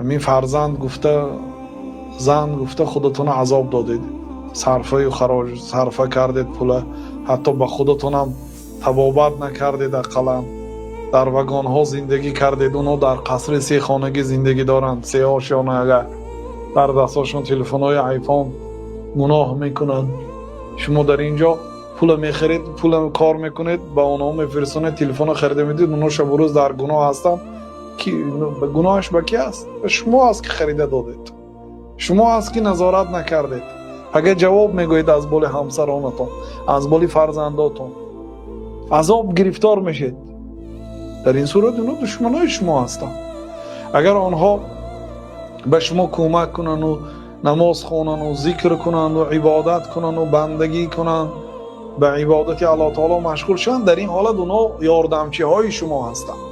Ҳамин фарзанд гуфта, зан гуфта, худатонро азоб додед, сарфаю хароҷ сарфа кардед, пула ҳатто ба худатонам табобат накардед. Ақаллан дар вагонҳо зиндагӣ кардед, онҳо дар қасри сехонагӣ зиндагӣ доранд, сеошёна, агар дар дастҳошон телефонҳои Айфон, гуноҳ мекунанд. Шумо дар ин ҷо пула мехаред, пула кор мекунед, ба онҳо мефирсонед, телефонро харида медиҳед, онҳо шабу рӯз дар гуноҳ ҳастанд. Гуноҳаш ба ки аст? Ба шумо аст, ки харида додед, шумо аст, ки назорат накардед. Агар ҷавоб мегӯед аз боли ҳамсаронатон, аз боли фарзандотон, азоб гирифтор мешед. Дар ин сурат онҳо душманои шумо ҳастанд. Агар онҳо ба шумо кӯмак кунанду намоз хонанду зикр кунанду ибодат кунанду бандагӣ кунанд, ба ибодати Аллоҳ таоло машғул шаванд, дар ин ҳолат онҳо ёрдамчиҳои шумо ҳастанд.